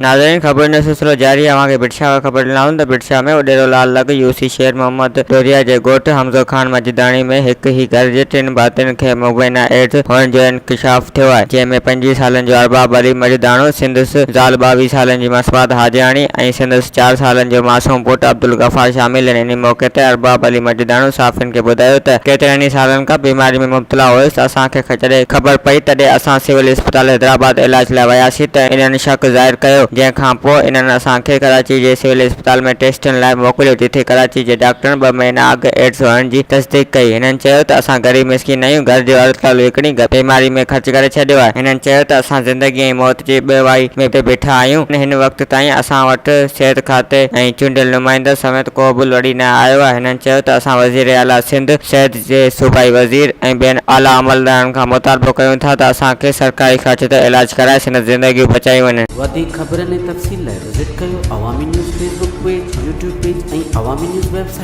ناظرين خبرن جو سلسلو جاري اوهان کي ڀٽ شاهه کان خبر ڏناسون ته ڀٽ شاهه ۾ اڏيرو لال لڳ يو سي شير محمد ڏوريا جي ڳوٺ حمزو خان مجداڻي ۾ هڪ ئي گهر جي ٽن ڀاتين کي مبينا ايڊز هئڻ جو انڪشاف ٿيو آهي جنهن ۾ 25 سالن جو ارباب علي مجداڻو، سندس زال 22 سالن جي مسوات حاجياڻي ۽ سندس چار سالن جو معصوم پٽ عبدالغفار شامل آهن انهي موقعي تي ارباب علي مجداڻو صحافين کي ٻڌايو ته ڪيترن ئي سالن کان بيماري ۾ مبتلا هيس اسان کي جڏهن خبر پئي تڏهن اسان سول اسپتال حيدرآباد علاج لاء وياسين ته انهن شڪ ظاهر ڪيو جنهن کان پوء انهن اسان کي ڪراچي جي سول اسپتال ۾ ٽيسٽن لاء موڪليو جتي ڪراچي جي ڊاڪٽرن ٻه مهينا اڳ ايڊز هئڻ جي تصديق ڪئي هنن چيو ته اسان غريب مسڪين آهيون گهر جو ارتل وڪڻي بيماري ۾ خرچ ڪري ڇڏيو آهي هنن چيو ته اسان زندگي ۽ موت جي ٻه وائي ۾ بيٺا آهيون هن وقت تائين اسان وٽ صحت کاتي ۽ چونڊيل نمائندن سميت ڪو به لڙي نه آيو آهي هنن چيو ته اسان وزير اعليٰ سنڌ صحت جي صوبائي وزير ۽ ٻين اعليٰ عملدارن کان مطالبو ڪيون ٿا ته اسان کي سرڪاري خرچ تي علاج ڪرائي سندس زندگيون بچايون وڃن. وڌيڪ خبرن ۽ تفصيل لاء وزٽ ڪيو Awami news Facebook page, YouTube page ۽ Awami news website.